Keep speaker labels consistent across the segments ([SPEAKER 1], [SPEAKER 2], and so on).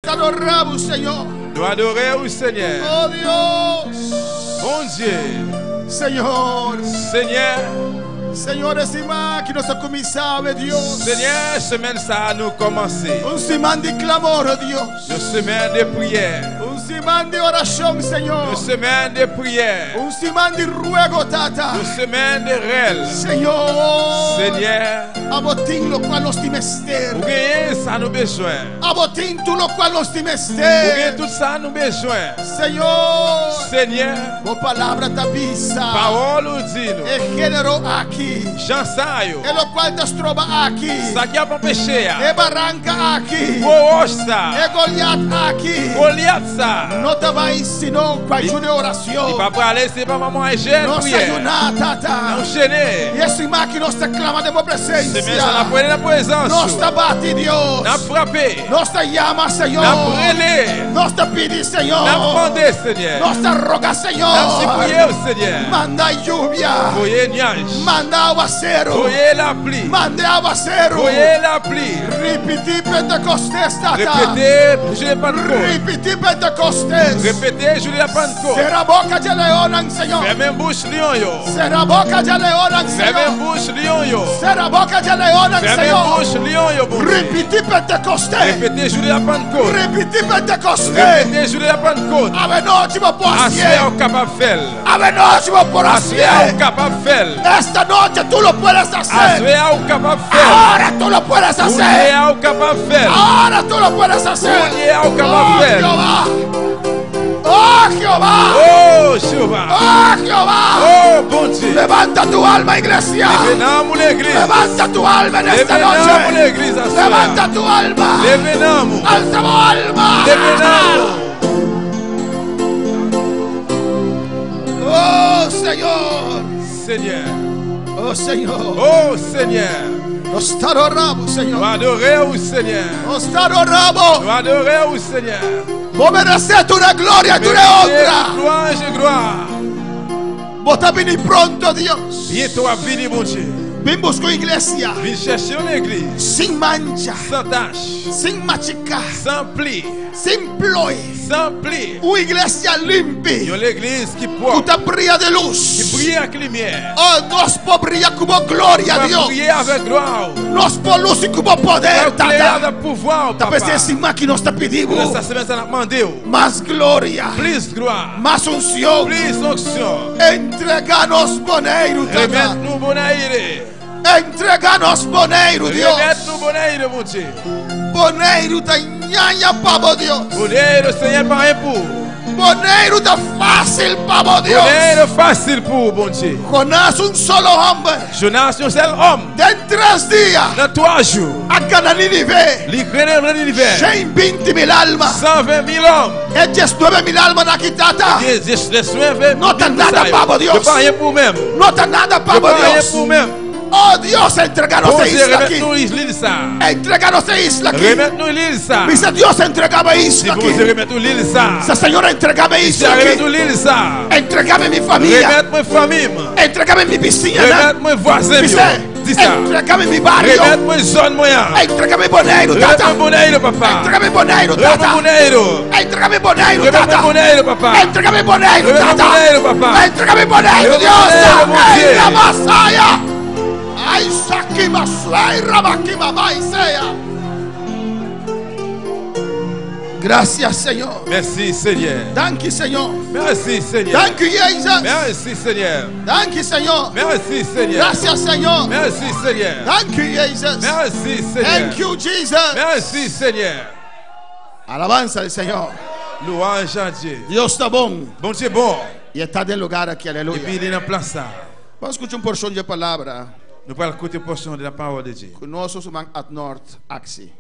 [SPEAKER 1] ta adorá Bo, Señor.
[SPEAKER 2] Nou adore ou, Senyè.
[SPEAKER 1] Oh Dios.
[SPEAKER 2] Bondye.
[SPEAKER 1] Señor.
[SPEAKER 2] Senyè.
[SPEAKER 1] Señor, e siman aki nos a kuminsá, awe Dios.
[SPEAKER 2] Senyè, semèn sa a nou kòmanse.
[SPEAKER 1] Un siman di klamor, oh Dios.
[SPEAKER 2] Yon semèn de priyè.
[SPEAKER 1] Un siman di orashon, Señor.
[SPEAKER 2] Yon semèn de priyè.
[SPEAKER 1] Un siman di ruego, Tata.
[SPEAKER 2] Yon semèn de rèl.
[SPEAKER 1] Señor.
[SPEAKER 2] Senyè.
[SPEAKER 1] Abo tin lokual nos tin mester.
[SPEAKER 2] Ou genyen sa nou bezwen.
[SPEAKER 1] Abo tin tur lokual nos tin mester.
[SPEAKER 2] Ou gen tout sa nou bezwen.
[SPEAKER 1] Señor.
[SPEAKER 2] Senyè.
[SPEAKER 1] Bo palabra ta bisa.
[SPEAKER 2] Pawòl ou di nou.
[SPEAKER 1] E género aki.
[SPEAKER 2] Jan sa yo.
[SPEAKER 1] E lokual ta stroba aki.
[SPEAKER 2] Sa ki ap anpeche a.
[SPEAKER 1] E baranka aki.
[SPEAKER 2] Gwo wòch sa.
[SPEAKER 1] E Goliat aki.
[SPEAKER 2] Goliat sa.
[SPEAKER 1] No ta bai sino ku ayuno i orashon.
[SPEAKER 2] Li pa prale si pa pa mwayen jèn
[SPEAKER 1] Nos
[SPEAKER 2] priyè.
[SPEAKER 1] ayuná, Tata.
[SPEAKER 2] Nou jene.
[SPEAKER 1] I e siman aki nos ta klama den bo presensia.
[SPEAKER 2] Semen sa nap rele nan prezans
[SPEAKER 1] Nos
[SPEAKER 2] ou.
[SPEAKER 1] ta bati, Dios.
[SPEAKER 2] Nap frape.
[SPEAKER 1] Nos ta yama, Señor.
[SPEAKER 2] Nap rele.
[SPEAKER 1] Nos ta pidi, Señor.
[SPEAKER 2] Nap mande, Senyè.
[SPEAKER 1] Nos ta roga, Señor.
[SPEAKER 2] Nap sipriye ou, Senyè.
[SPEAKER 1] Manda lluvia.
[SPEAKER 2] Voye nyaj.
[SPEAKER 1] Manda awaseru.
[SPEAKER 2] Voye lapli.
[SPEAKER 1] Manda awaseru.
[SPEAKER 2] Voye lapli.
[SPEAKER 1] Ripiti Pentecostes, Tata.
[SPEAKER 2] Repete jou de Pantkot.
[SPEAKER 1] Ripiti Pentecostes.
[SPEAKER 2] Repete jou de la Pantkot.
[SPEAKER 1] Sera boka dje leonnan, Señor.
[SPEAKER 2] Fèmen bouch lyon yo.
[SPEAKER 1] Sera boka dje leonnan, Señor.
[SPEAKER 2] Fèmen bouch lyon yo.
[SPEAKER 1] Sera boka dje leonnan,
[SPEAKER 2] Fèmen
[SPEAKER 1] Señor.
[SPEAKER 2] bouch lyon yo, Bondye.
[SPEAKER 1] Ripiti Pentecostes.
[SPEAKER 2] Repete jou de la Pantkot.
[SPEAKER 1] Ripiti Pentecostes.
[SPEAKER 2] Repete jou de la Pantkot.
[SPEAKER 1] Avenochi bo por
[SPEAKER 2] Aswè
[SPEAKER 1] hasié.
[SPEAKER 2] a ou kapab fè l.
[SPEAKER 1] Avenochi bo por
[SPEAKER 2] Aswè a
[SPEAKER 1] hasié.
[SPEAKER 2] ou kapab fè l.
[SPEAKER 1] Esta noche tú lo puedes hacer.
[SPEAKER 2] Aswè a ou kapab fè l.
[SPEAKER 1] Ahora tú lo puedes
[SPEAKER 2] Kounye
[SPEAKER 1] hacer.
[SPEAKER 2] a ou kapab fè l.
[SPEAKER 1] Ahora tú lo puedes hacer.
[SPEAKER 2] Kounye a ou kapab
[SPEAKER 1] Oh
[SPEAKER 2] fè l.
[SPEAKER 1] Jehová. Oh Jehová.
[SPEAKER 2] Oh Jehová.
[SPEAKER 1] Oh Jehová.
[SPEAKER 2] Oh Bondye.
[SPEAKER 1] Levanta tu alma, iglesia.
[SPEAKER 2] Leve nanm ou legliz.
[SPEAKER 1] Levanta tu alma en esta
[SPEAKER 2] Leve nanm ou
[SPEAKER 1] noche.
[SPEAKER 2] legliz aswè a.
[SPEAKER 1] Levanta tu alma.
[SPEAKER 2] Leve nanm ou.
[SPEAKER 1] Alza bo alma.
[SPEAKER 2] Leve nanm ou.
[SPEAKER 1] Oh Señor.
[SPEAKER 2] Senyè.
[SPEAKER 1] Oh Señor.
[SPEAKER 2] Oh Senyè.
[SPEAKER 1] Nos ta adorabo, Señor.
[SPEAKER 2] Nou adore ou Senyè.
[SPEAKER 1] Nos ta adorabo.
[SPEAKER 2] Nou adore ou Senyè.
[SPEAKER 1] Bo meresé tur e gloria y tur e honra.
[SPEAKER 2] Merite louanj e glwa.
[SPEAKER 1] Bo ta bini pronto, Dios.
[SPEAKER 2] Byento wap vini Bondye.
[SPEAKER 1] Bin buska un iglesia.
[SPEAKER 2] Vin chèche yon legliz.
[SPEAKER 1] Sin mancha.
[SPEAKER 2] San tach.
[SPEAKER 1] Sin machiká.
[SPEAKER 2] San pli.
[SPEAKER 1] Sin ploy.
[SPEAKER 2] San pli.
[SPEAKER 1] Un iglesia limpi.
[SPEAKER 2] Yon legliz ki
[SPEAKER 1] Ku
[SPEAKER 2] pwòp.
[SPEAKER 1] ta bria di lus.
[SPEAKER 2] Ki briye ak limyè.
[SPEAKER 1] Oh, nos por bria ku bo gloria,
[SPEAKER 2] Pou
[SPEAKER 1] Dios.
[SPEAKER 2] briye avèk glwa ou.
[SPEAKER 1] Nos por lusi ku bo poder,
[SPEAKER 2] Pou klere
[SPEAKER 1] Tata.
[SPEAKER 2] avèk pouvwa ou,
[SPEAKER 1] Ta
[SPEAKER 2] Papa.
[SPEAKER 1] p'esei siman ki nos ta pidi bo.
[SPEAKER 2] Nan sa semèn sa nap mande ou.
[SPEAKER 1] Mas gloria.
[SPEAKER 2] Plis glwa.
[SPEAKER 1] Mas unsion.
[SPEAKER 2] Plis onksyon.
[SPEAKER 1] Entrega nos Boneiru, Tata.
[SPEAKER 2] Remèt nou Bonaire.
[SPEAKER 1] Entrega nos Boneiru, Dios.
[SPEAKER 2] Remèt nou Bonaire, Bondye.
[SPEAKER 1] Boneiru ta ñaña pa bo, Dios.
[SPEAKER 2] Boneiru, Senyè, pa anyen pou ou.
[SPEAKER 1] Boneiru ta fásil pa bo, Dios.
[SPEAKER 2] Boneiru fasil pou ou, Bondye.
[SPEAKER 1] Jonás, un solo hombre.
[SPEAKER 2] Jonas, yon sèl òm.
[SPEAKER 1] Den tres dia.
[SPEAKER 2] Nan twa jou.
[SPEAKER 1] A gana Ninive.
[SPEAKER 2] Li gana Ninive.
[SPEAKER 1] 120 mil alma.
[SPEAKER 2] 120 mil òm.
[SPEAKER 1] E 19 mil almanan aki, Tata.
[SPEAKER 2] E 19
[SPEAKER 1] No ta nada pa bo, Dios.
[SPEAKER 2] Yo pa anyen pou ou menm.
[SPEAKER 1] No ta nada pa bo, Dios.
[SPEAKER 2] Yo pa anyen pou ou menm.
[SPEAKER 1] Oh Dios, entreganos e isla
[SPEAKER 2] Bondye
[SPEAKER 1] aki.
[SPEAKER 2] remèt nou lil sa.
[SPEAKER 1] Entreganos e isla aki.
[SPEAKER 2] Remèt nou lil sa.
[SPEAKER 1] Bisa Dios, entregame isla
[SPEAKER 2] Di
[SPEAKER 1] aki.
[SPEAKER 2] Bondye remèt nou lil sa.
[SPEAKER 1] Bisa Señor, entregame isla
[SPEAKER 2] Di
[SPEAKER 1] aki.
[SPEAKER 2] remèt nou lil sa.
[SPEAKER 1] Entregame mi familia.
[SPEAKER 2] Remèt mwen fanmi m.
[SPEAKER 1] Entregame mi vecina.
[SPEAKER 2] Remèt mwen vwazen m yo.
[SPEAKER 1] Bisa,
[SPEAKER 2] Di sa.
[SPEAKER 1] entregame mi barrio.
[SPEAKER 2] Remèt mwen zòn mwen an.
[SPEAKER 1] Entregame Boneiru,
[SPEAKER 2] Remèt
[SPEAKER 1] tata.
[SPEAKER 2] mwen Boneiru, papa.
[SPEAKER 1] Entregame Boneiru,
[SPEAKER 2] Remèt mwen
[SPEAKER 1] tata.
[SPEAKER 2] Boneiru.
[SPEAKER 1] Entregame Boneiru,
[SPEAKER 2] Remèt mwen
[SPEAKER 1] tata.
[SPEAKER 2] Boneiru, papa.
[SPEAKER 1] Entregame Boneiru,
[SPEAKER 2] Remèt mwen
[SPEAKER 1] tata.
[SPEAKER 2] Boneiru, papa.
[SPEAKER 1] Entregame Boneiru,
[SPEAKER 2] Remèt mwen
[SPEAKER 1] Dios.
[SPEAKER 2] Boneiru, Bondye.
[SPEAKER 1] Ey, Ramasaya. Ay, Sakima, Suey, Rabakima, Baisea. Gracias, Señor.
[SPEAKER 2] Mèsi, Senyè.
[SPEAKER 1] Danki, Señor.
[SPEAKER 2] Mèsi, Senyè.
[SPEAKER 1] Thank you, Jesus.
[SPEAKER 2] Mèsi, Senyè.
[SPEAKER 1] Thank you, Señor.
[SPEAKER 2] Mèsi, Senyè.
[SPEAKER 1] Gracias, Señor.
[SPEAKER 2] Mèsi, Senyè.
[SPEAKER 1] Thank you, Jesus.
[SPEAKER 2] Mèsi, Senyè.
[SPEAKER 1] Thank you, Jesus.
[SPEAKER 2] Mèsi, Senyè.
[SPEAKER 1] Alabanza al Señor.
[SPEAKER 2] Louanj a Dye.
[SPEAKER 1] Dios ta bon.
[SPEAKER 2] Bondye bon.
[SPEAKER 1] Y está den lugar aquí, aleluya.
[SPEAKER 2] Epi li nan plas sa.
[SPEAKER 1] Vamos a escuchar un porción de palabra.
[SPEAKER 2] Nou pral koute pòsyon de la pawòl de Dye.
[SPEAKER 1] Ku nos ruman at Nort aksi.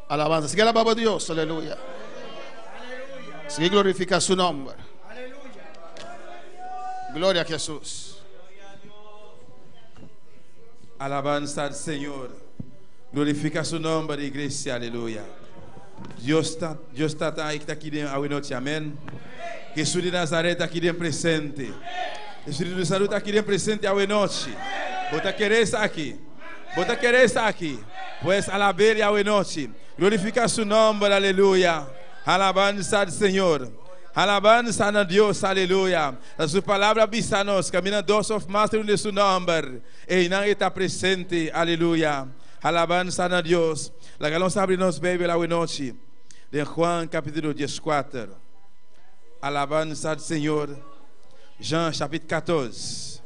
[SPEAKER 1] Alabanza. Sigue alabando a Dios, aleluya. Sigue glorifica su nombre. Gloria a Jesús.
[SPEAKER 2] Alabanza al Señor. Glorifica su nombre, iglesia, aleluya. Dios ta, Dios Tata ta aki den awe nochi, amèn. Jesús di Nazaret ta aki den presente. Espíritu Santu ta aki den presente awe nochi. Bo ta kere esaki? Bo ta kere esaki? Pues alab'El awe nochi. Glorifica su nomber, aleluya. Alabanza al Señor. Alabanza na Dios, aleluya. Ta su palabra a bisa nos, Camina dos of mas reuní den su nomber, einan e ta presente, aleluya. Alabanza na Dios. Laga nos abri nos Bijbel awe nochi den Juan capítulo dieskuater. Alabanza al Señor. Jean chapit 14.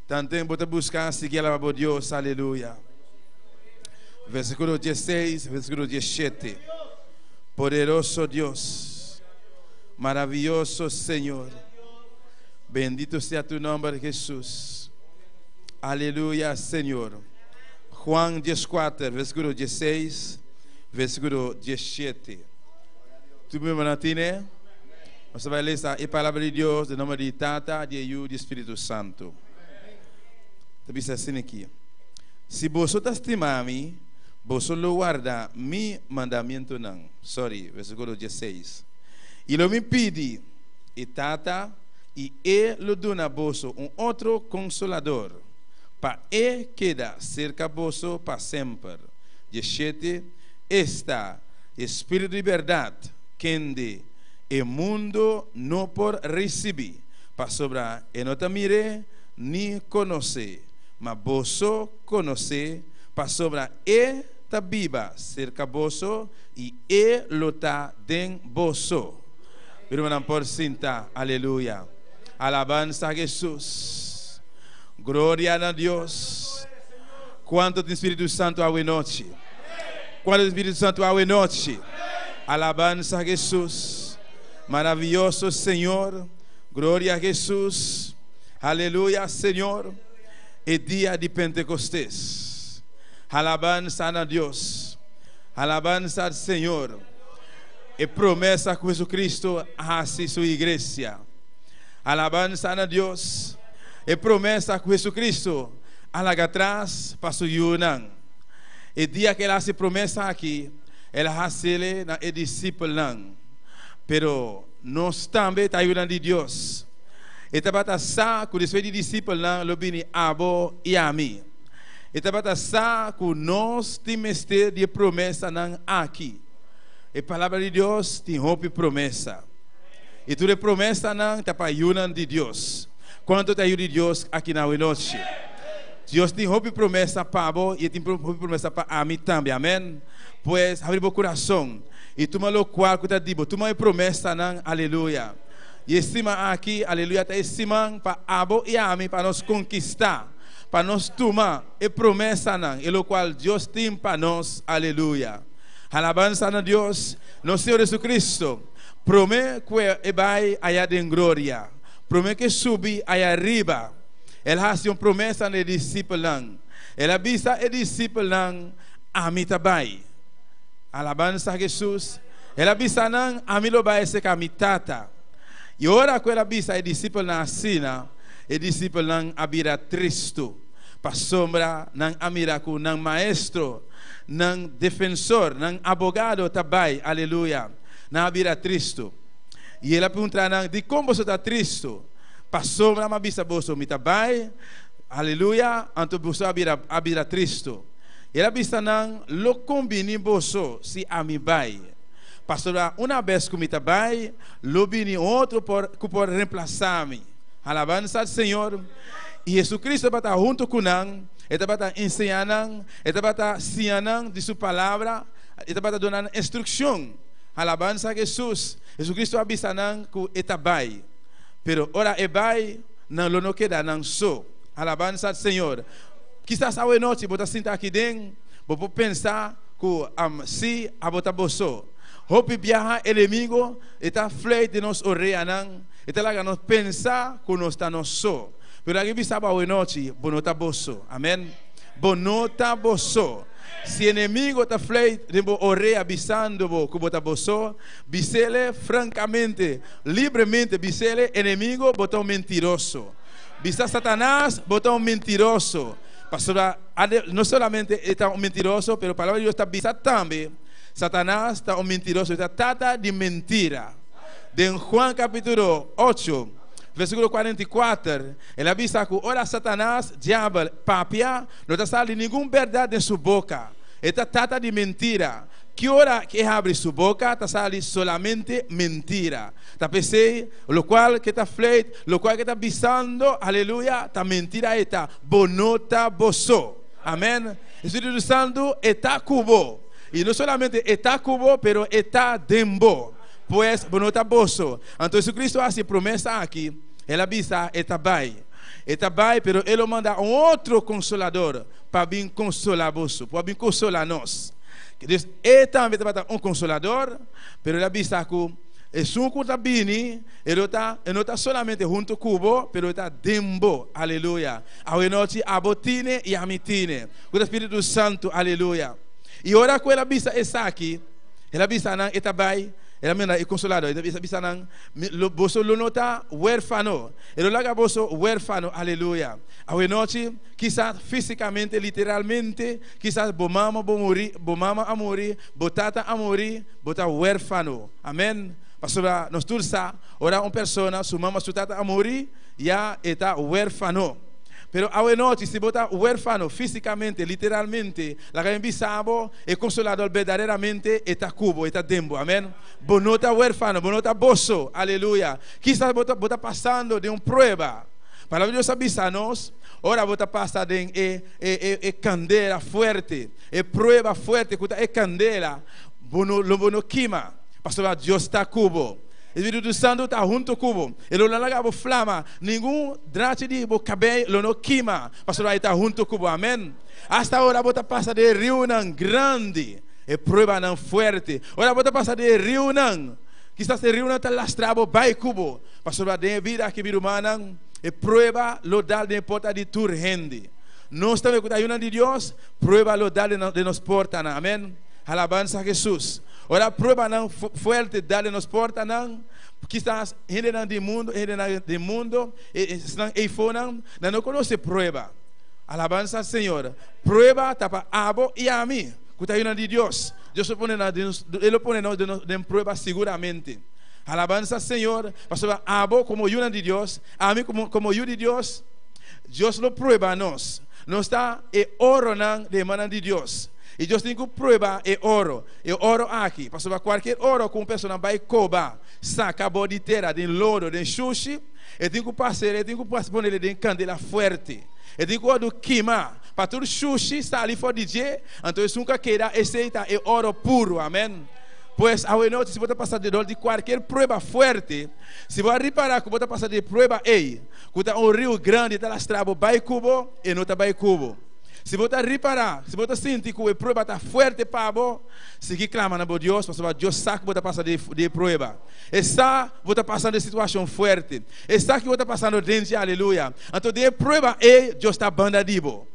[SPEAKER 2] Tanten bo ta busca, sigui alaba bo Dios, aleluya. Versículo 16, versículo 17. Poderoso Dios, maravilloso Señor. Bendito sea tu nomber, Jesús. Aleluya, Señor. Juan 14, versículo 16, versículo 17. Tu mi hermana tiene? Nos ta lesa e palabra di Dios den nomber di Tata, di Yu, di Spiritu Santo. Ta bisa asina aki. Si boso ta stima mi, boso lo warda mi mandamentunan. Sorry, versículo 16. I lo mi pidi e Tata, i e lo duna boso un otro Consolador, pa e keda cerca boso pa semper. 17, Esta e Spiritu di berdad, kende e mundo no por ricibi, pasobra e no ta mir'é ni conoc'é, ma boso conoc'é, pasobra e ta biba cerca boso i e lo ta den boso. Mi rumannan por sinta. Aleluya. Alabansa a Jesus. Gloria na Dios. Cuanto tin Spiritu Santo awe nochi? Cuanto tin Spiritu Santo awe nochi? Alabansa a Jesus. Maravilloso Señor. Gloria a Jesus. Aleluya Señor. E dia di Pentecostes. Alabansa na Dios. Alabansa al Señor. E promesa cu Jesucristo a haci su iglesia. Alabansa na Dios. E promesa cu Jesucristo a laga atras pa su yunan. E dia cu el a haci promesa aki, el a hacele na e discipelnan. Pero nos tambe ta yunan di Dios. E tabata sa cu despues di discipelnan lo bini abo y ami. E tabata sa cu nos tin mester di e promesanan aki. E Palabra di Dios tin hopi promesa. I tur e promesanan ta pa yunan di Dios. Cuanto ta yu di Dios aki na awenochi? Dios tin hopi promesa pa bo i e tin hopi promesa pa ami tambe. Amen. Pues, habri bo curason i tuma locual cu ta di bo. Tuma e promesanan. Aleluya. I e siman aki, aleluya, ta e siman pa abo i ami pa nos conquista, pa nos tuma e promesanan, e locual Dios tin pa nos. Aleluya. Alabansa na Dios, nos Señor Jesucristo, prome cu e bay aya den gloria, prome cu e subi aya riba, el haci un promesa na e discipelnan. El a bisa e discipelnan, Ami ta bay. Alabansa Jesus. El a bisa nan, Ami lo bay eseka mi Tata. Y ora cu el a bisa e discipelnan asina, e discipelnan a bira tristo, pasobra nan a mira cu nan Maestro, Nan defensor, nan abogado ta bai, aleluya. Nan a bira tristu. I el a puntra nan, Dikon boso ta tristu? Pasobra mi a bisa boso, Mi ta bai, aleluya, anto boso a bira, a bira tristu. El a bisa nan, Lo kombini boso si ami bai. Pasobra una bes ku mi ta bai, lo bini un otro por, ku por remplasá mi. Alabansa al Señor. I Jesucristo tabata huntu ku nan, e tabata enseñá nan, e tabata siña nan di su palabra, e tabata duna nan instrukshon. Alabansa a Jesus. Jesucristo a bisa nan ku e ta bai, pero ora e bai, nan lo no keda nan so. Alabansa al Señor. Kisas awe nochi bo ta sinta aki den, bo por pensa ku si abo ta bo so. Hopi biaha enemigo e ta fleit den nos oreanan, e ta laga nos pensa ku nos ta nos so. Pero aki bisa bo awe nochi, bo no ta bo so. Amen. Bo no ta bo so. Si enemigo ta fleit den bo orea bisando bo ku bo ta bo so, bisele frankamente, libremente, bisele, enemigo, bo ta un mentiroso. Bisa Satanas, bo ta un mentiroso. Pasobra no solamente e ta un mentiroso, pero palabra di Dios ta bisa tambe, Satanas ta un mentiroso, e ta tata di mentira. Den Juan capítulo ocho, versículo 44, el a bisa ku ora Satanas, diabel, papia, no ta sali ningun bèrdat den su boka. E ta tata di mentira. Ki ora ku e habri su boka, ta sali solamente mentira. Ta p'esei, lokual ku e ta fleit, lokual ku e ta bisando, aleluya, ta mentira e ta. Bo no ta bo so. Amèn. E Spiritu Santu e ta ku bo. I no solamente e ta ku bo, pero e ta den bo. Pues, bo no ta bo so. Anto Jesucristo a hasi e promesa aki, El a bisa, E ta bai. E ta bai, pero E lo manda un otro Konsolador pa bin konsolá boso, pa bin konsolá nos. Dus, E tambe tabata un Konsolador, pero El a bisa ku esun ku ta bini, E lo ta, E no ta solamente huntu ku bo, pero E ta den bo. Aleluya! Awenochi abo tine i ami tine, ku ta Spiritu Santu. Aleluya! I ora ku El a bisa esaki, El a bisa nan, E ta bai, El a manda e Konsolador. El a bisa nan, Boso lo no ta huérfano. E lo laga boso huérfano. Aleluya! Awenochi, kisas físikamente, literalmente, kisas bo mama bo muri, bo mama a muri, bo tata a muri, bo ta huérfano. Amèn. Pasobra nos tur sa, ora un persona su mama, su tata a muri, ya e ta huérfano. Pero awenochi, si bo ta huérfano físikamente, literalmente, laga mi bisa bo, e Konsolador berdaderamente e ta ku bo, e ta den bo. Amèn. Bo no ta huérfano, bo no ta bo so. Aleluya. Kisas bo ta, bo ta pasando den un prueba. Palabra di Dios a bisa nos, ora bo ta pasa den e, e, e, e kandela fuerte, e prueba fuerte ku ta e kandela, bo no, lo bo no kima, pasobra Dios ta ku bo. E Spiritu Santu ta huntu ku bo. E lo no laga bo flama, ningun drachi di bo kabei lo no kima, pasobra e ta huntu ku bo. Amen. Asta ora bo ta pasa den e riunan grandi, e pruebanan fuerte, ora bo ta pasa den e riunan, kisas e riunan ta lastra bo bai ku bo. Pasobra den e bida aki, mi rumannan, e prueba lo dal den e porta di tur hende. Nos tambe ku ta yunan di Dios, prueba lo dal den nos portanan. Amen. Alabansa a Jesus. Ora pruebanan fuerte dal den nos portanan, kisas hendenan di mundo, hendenan den mundo, esnan eifonan, nan no konosé prueba. Alabansa al Señor. Prueba ta pa abo i ami, ku ta yunan di Dios. Dios lo pone nos, E lo pone nos den prueba siguramente. Alabansa Señor, pasobra abo komo yunan di Dios, ami komo komo yu di Dios, Dios lo prueba nos. Nos ta e oronan den mannan di Dios. I Dios tin ku prueba e oro, e oro aki, pasobra kualkier oro ku un persona bai koba, saka bo di tera, den lodo, den shushi, e tin ku pas'el, e tin ku ponel den kandela fuerte. E tin ku wòrdu kima, pa tur shushi sali for di dje, anto esun ku a keda, esei ta e oro puru. Amen. Pues, awenochi, si bo ta pasa dor di kualkier prueba fuerte, si bo a ripará ku bo ta pasa di e prueba ei, ku ta un riu grandi ta lastra bo bai ku bo, e no ta bai ku bo. Si bo ta ripará, si bo ta sinti ku e prueba ta fuerte pa bo, sigui klama na bo Dios, pasobra Dios sa ku bo ta pasa di e prueba. E sa bo ta pasando e situashon fuerte. E sa ki bo ta pasando den dje. Aleluya! Anto den e prueba ei, Dios ta banda di bo.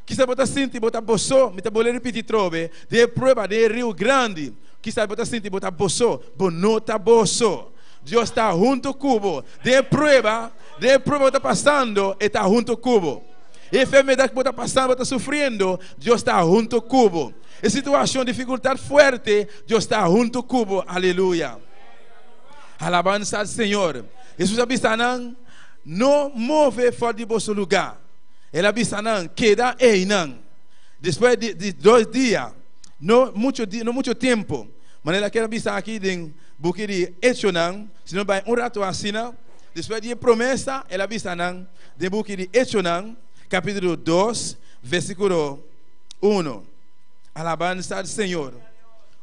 [SPEAKER 2] Kisas bo ta sinti bo ta bo so, mi ta bolbe ripiti trobe, Den e prueba, den e riu grandi, kisas bo ta sinti bo ta bo so. Bo no ta bo so. Dios ta huntu ku bo. Den e prueba, den e prueba bo ta pasando, E ta huntu ku bo. E enfermedat ku bo ta pasando, bo ta sufriendo, Dios ta huntu ku bo. E situashon, difikultat fuerte, Dios ta huntu ku bo. Aleluya. Alabansa al Señor. Hesus a bisa nan, No move for di boso lugá. El a bisa nan, Keda einan. Despues di di dos dia, no mucho di no mucho tempo, manera kier a bisa aki den buki di Echonan, si no bai un rato asina, despues di e promesa el a bisa nan den buki di Echonan, capítulo 2, versículo 1. Alabanza al Señor.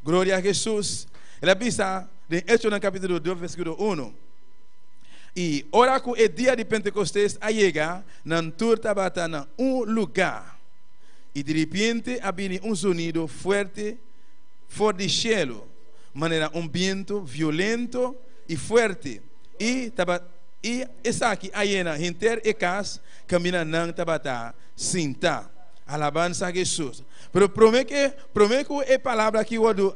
[SPEAKER 2] Gloria a Jesús. El a bisa den Echonan capítulo 2, versículo 1. I ora ku e dia di Pentecostés a yega, nan tur tabata na un lugá. I diripiente a bini un zonido fuerte for di shelu, manera un bientu violento i fuerte, i i esaki a yena henter e kas kaminda nan tabata sintá. Alabansa a Hesus! Pero promé ke promé ku e palabra aki wòrdu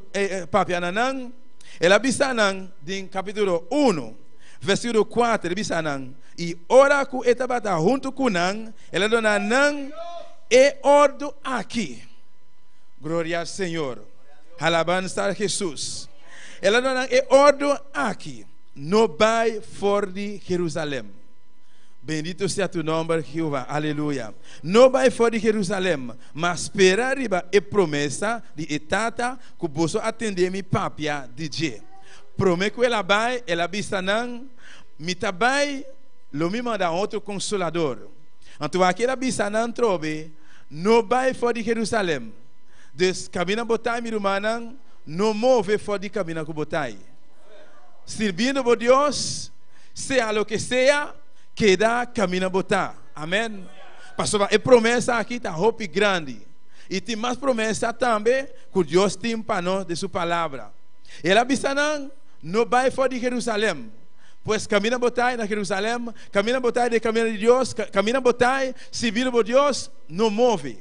[SPEAKER 2] papia na nan, el a bisa nan den kapítulo uno, versíkulo kuater, el a bisa nan, I ora ku e tabata huntu ku nan, El a duna nan e ordu aki. Gloria al Señor. Alabansa a Hesus. El a duna nan e ordu aki, No bai for di Jerusalem. Bendito sea tu nomber, Jehová. Aleluya. No bai for di Jerusalem, ma spera riba e promesa di e Tata ku boso a tende mi papia di dje. Promé ku el a bai, el a bisa nan, Mi ta bai, lo mi manda un otro konsolador. Anto aki el a bisa nan trobe, No bai for di Jerusalem. Dus, kaminda bo ta, mi rumannan, no move for di kaminda ku bo ta. Sirbiendo bo Dios, sea loke sea, keda kaminda bo ta. Amen. Pasobra e promesa aki ta hopi grandi. I tin mas promesa tambe ku Dios tin pa nos den su Palabra. El a bisa nan, No bai for di Jerusalem. Pues kaminda bo ta na Jerusalem, kaminda bo ta den kaminda di Dios, kaminda bo ta sirbiendo bo Dios, no move.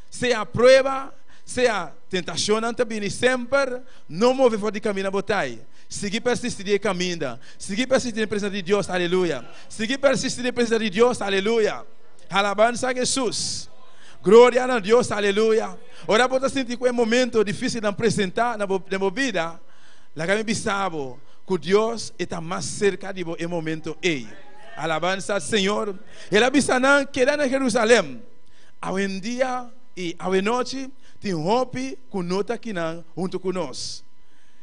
[SPEAKER 2] Sea prueba, sea tentashonnan ta bini semper, no move for di kaminda bo ta. Sigui persisti den e kaminda. Sigui persisti den presensia di Dios, aleluya. Sigui persisti den presensia di Dios, aleluya. Alabansa a Jesus. Gloria na Dios, aleluya. Ora bo ta sinti ku e momento difisilnan presenta na bo den bo bida, laga mi bisa bo ku Dios e ta mas serka di bo e momento ei. Alabansa al Señor. El a bisa nan, Keda na Jerusalem. Awendia i awenochi tin hopi ku no ta kinan huntu ku nos.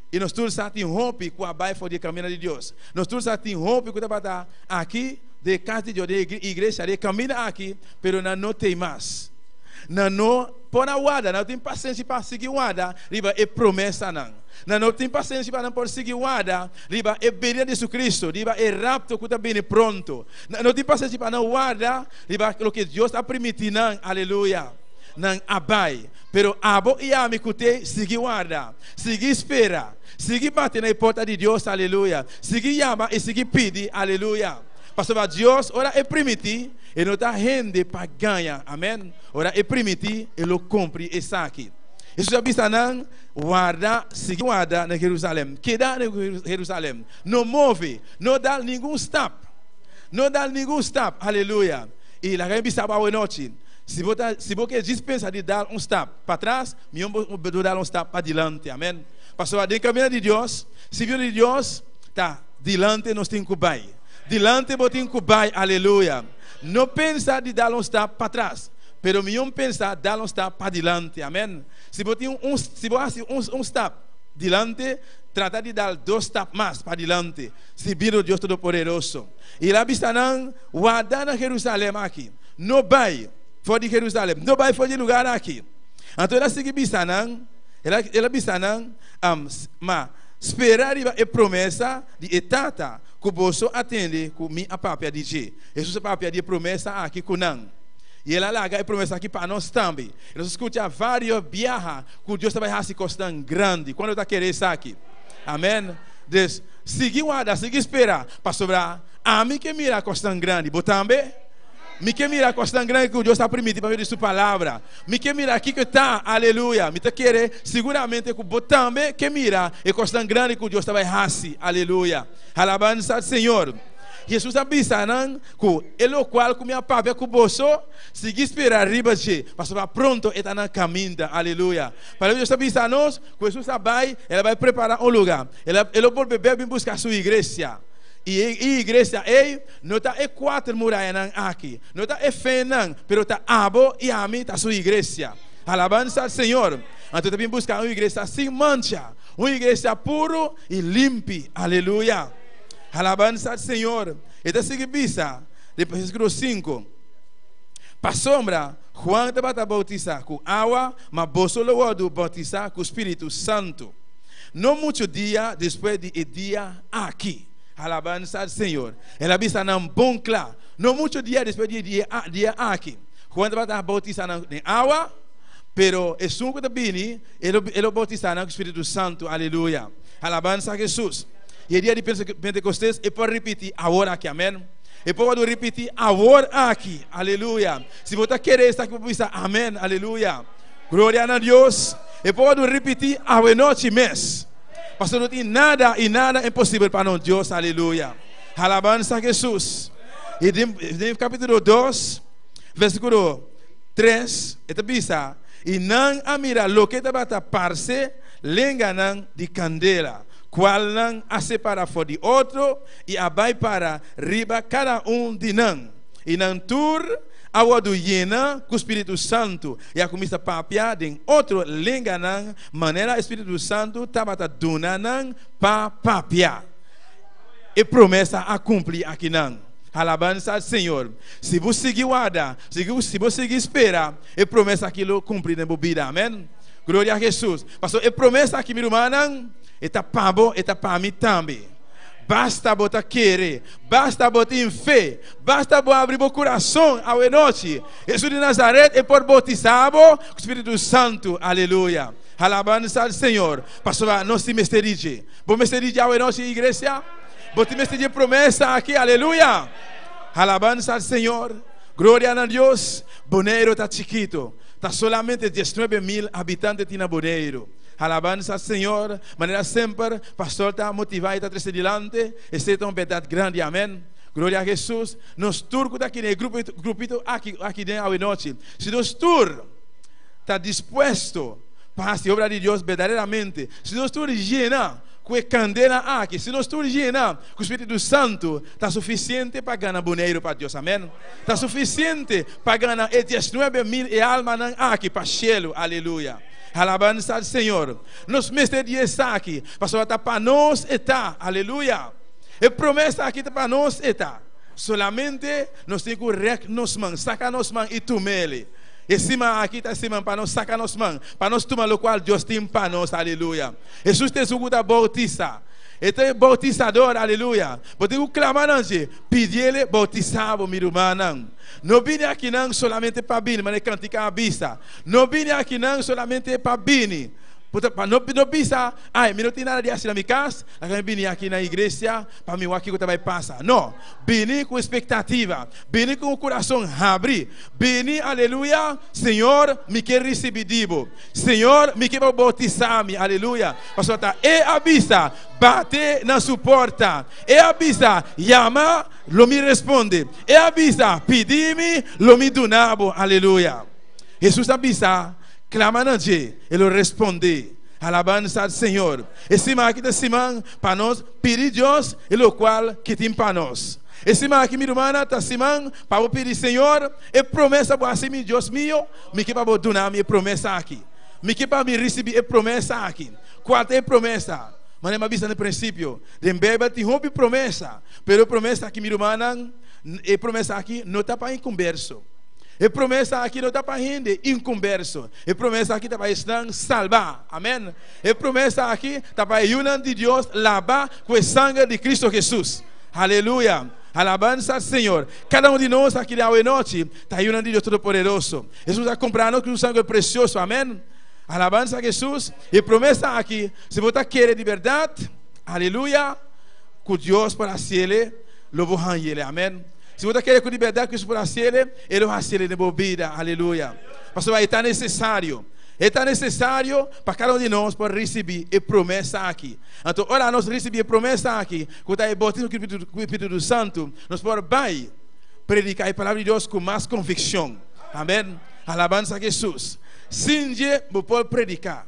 [SPEAKER 2] I nos tur sa tin hopi ku a bai for di e kaminda di Dios. Nos tur sa tin hopi ku tabata aki den e kas di Dios, den e iglesia, den e kaminda aki, pero nan no t'ei mas. Nan no por a warda, nan no tin pasenshi pa sigui warda riba e promesanan. Nan no tin pasenshi pa nan por sigui warda riba e benida di Jesucristo, riba e rapto ku ta bini pronto. Nan no tin pasenshi pa nan warda riba loke Dios a primiti nan. Aleluya! Nan a bai. Pero abo i ami ku t'ei, sigui warda. Sigui spera. Sigui bati na e porta di Dios, aleluya. Sigui yama i sigui pidi, aleluya. Pasobra Dios, ora E primiti, E no ta hende pa gaña. Amen. Ora E primiti, E lo kumpli esaki. Hesus a bisa nan, Warda, sigui warda na Jerusalem. Keda na Jerusalem. No move. No dal ningun stap. No dal ningun stap. Aleluya. I laga mi bisa bo awenochi, si bo ta, si bo ke djis pensa di dal un stap patras, Mihó bo dal un stap padilanti. Amen. Pasobra den kaminda di Dios, sirbiendo di Dios, ta dilanti nos tin ku bai. Dilanti bo tin ku bai. Aleluya. No pensa di dal un stap patras, pero mihó pensa dal un stap padilanti. Amen. Si bo tin un, si bo hasi un, un stap dilanti, trata di dal dos stap mas padilanti, sirbiendo Dios Todopoderoso. I el a bisa nan, Warda na Jerusalem aki. No bai for di Jerusalem. No bai for di e lugar aki. Anto el a sigui bisa nan, el a, el a bisa nan, Ma spera riba e promesa di e Tata ku boso a tende ku mi a papia di dje. Hesus a papia di e promesa aki ku nan, i el a laga e promesa aki pa nos tambe. Nos a skucha vários biaha ku Dios ta bai hasi kosnan grandi. Kuantu ta kere esaki? Amen. Dus, sigui warda, sigui spera, pasobra ami ke mira kosnan grandi. Bo tambe? Mi ke mira kosnan grandi ku Dios ta primiti pa medio di su Palabra. Mi ke mira kiko ta, aleluya. Mi ta kere siguramente ku bo tambe ke mira e kosnan grandi ku Dios ta bai hasi, aleluya. Alabansa al Señor. Hesus a bisa nan ku e lokual ku mi a papia ku boso, sigui spera riba dje, pasobra pronto e ta na kaminda, aleluya. Palabra di Dios ta bisa nos ku Hesus a bai, el a bai prepara un luga. El a, e lo bolbe bek bin buska su iglesia. I e iglesia ei no ta e kuater murayanan aki. No ta e fenan, pero ta abo i ami ta su iglesia. Alabansa al Señor. Anto ta bin buska un iglesia sin mancha, un iglesia puru i limpi. Aleluya. Alabansa al Señor. E ta sigui bisa den versíkulo sinku, Pasobra Juan tabata boutisá ku awa, ma boso lo wòrdu boutisá ku Spiritu Santu no muchu dia despues di e dia aki. Alabansa al Señor. El a bisa nan bon kla. No mucho dia despues di e dia aki, Juan tabata bautisa nan den awa, pero esun ku ta bini, e lo e lo bautisa nan ku Spiritu Santu. Aleluya! Alabansa a Jesus! I e dia di Pentekostes e por ripiti awor aki. Amen. E por wòrdu ripiti awor aki. Aleluya! Si bo ta kere esaki, bo por bisa amen. Aleluya! Gloria na Dios! E por wòrdu ripiti awenochi mes. Pasobra no tin nada i nada imposibel pa nos Dios. Aleluya! Alabansa Jesus. I den, den capítulo 2, versículo 3, e ta bisa, I nan a mira loke tabata parse lenganan di kandela, kualnan a separa for di otro i a bai para riba kada un di nan. I nan tur a wòrdu yena ku Spiritu Santu i a kuminsá papia den otro lenganan manera e Spiritu Santu tabata duna nan pa papia. E promesa a kumpli akinan. Alabansa al Señor. Si bo sigui warda, si bo sigui spera, e promesa aki lo kumpli den bo bida. Amèn. Gloria a Hesus. Pasobra e promesa aki, mi rumannan, e ta pa bo, e ta pa mi tambe. Basta bo ta kere, basta bo tin fe, basta bo abri bo kurason awe nochi. Hesus di Nazaret e por boutisá bo ku Spiritu Santu. Aleluya. Alabansa al Señor. Pasobra nos tin mester di dje. Bo mester di dje awe nochi, iglesia? Bo tin mester di e promesa aki. Aleluya. Alabansa al Señor. Gloria na Dios. Boneiru ta chikito. Ta solamente 19.000 habitante tin na Boneiru. Alabansa al Señor. Manera semper, pastor ta motivá i ta trese dilanti, esei ta un bèrdat grandi. Amèn. Gloria a Hesus. Nos tur ku ta aki den e grupito aki, aki den awenochi, si nos tur ta dispuesto pa hasi obra di Dios berdaderamente, si nos tur yena ku e kandela aki, si nos tur yena ku Spiritu Santu, ta sufisiente pa gana Boneiru pa Dios. Amèn. Ta sufisiente pa gana e 19.000 e almanan aki pa shelu. Aleluya. Alabansa al Señor. Nos mester di esaki, pasobra ta pa nos e ta. Aleluya. E promesa aki ta pa nos e ta. Solamente nos tin ku rèk nos man, saka nos man i tum'el. E siman aki ta e siman pa nos saka nos man, pa nos tuma lokual Dios tin pa nos. Aleluya. Hesus ta esun ku ta boutisa. E ta e boutisador. Aleluya. Bo tin ku klama nan dje, pidiel boutisá bo, mi rumannan. No bini akinan solamente pa bini, manera e kantika a bisa. No bini akinan solamente pa bini. Pa no no bisa, Ai, mi no tin nada di hasi na mi kas, laga mi bini aki na iglesia pa mi wak kiko ta bai pasa. No, bini ku espektativa, bini ku un kurason habri. Bini, aleluya, Señor, mi ke risibí di bo. Señor, mi ke pa bo boutisá mi, aleluya. Pasobra ta E a bisa, bate na su porta. E a bisa, yama, lo mi responde. E a bisa, pidi mi, lo mi duna bo. Aleluya. Hesus a bisa, Klama na dje, e lo respondé. Alabansa al Señor. E siman aki ta siman pa nos pidi Dios e lokual ke tin pa nos. E siman aki, mi rumannan, ta siman pa bo pidi Señor e promesa bo hasi mi, Dios mio, mi ke pa bo duna mi e promesa aki. Mi ke pa mi risibí e promesa aki. Kual ta e promesa? Manera mi a bisa na prinsipio, den Beibel tin hopi promesa, pero e promesa aki, mi rumannan, e promesa aki no ta pa inkomberso. E promesa aki no ta pa hende inkomberso. E promesa aki ta pa esnan salbá. Amèn. E promesa aki ta pa e yunan di Dios labá ku e sanger di Kristu Hesus. Aleluya! Alabansa al Señor. Kada un di nos aki di awe nochi ta yunan di Dios Todopoderoso. Hesus a kumpra nos ku su sanger presioso. Amèn. Alabansa a Hesus. E promesa aki, si bo ta kere di bèrdat, aleluya, ku Dios por hasiel, lo bo hañ'el. Amèn. Si bo ta kere ku di bèrdat Kristu por hasiel, e lo hasiel den bo bida. Aleluya. Pasobra e ta nesesario. E ta nesesario pa kada un di nos por risibí e promesa aki. Anto ora nos risibí e promesa aki, ku ta e boutismo ku e Spiritu Santu, nos por bai prediká e palabra di Dios ku mas konvikshon. Amèn. Alabansa a Hesus. Sin dje bo por prediká.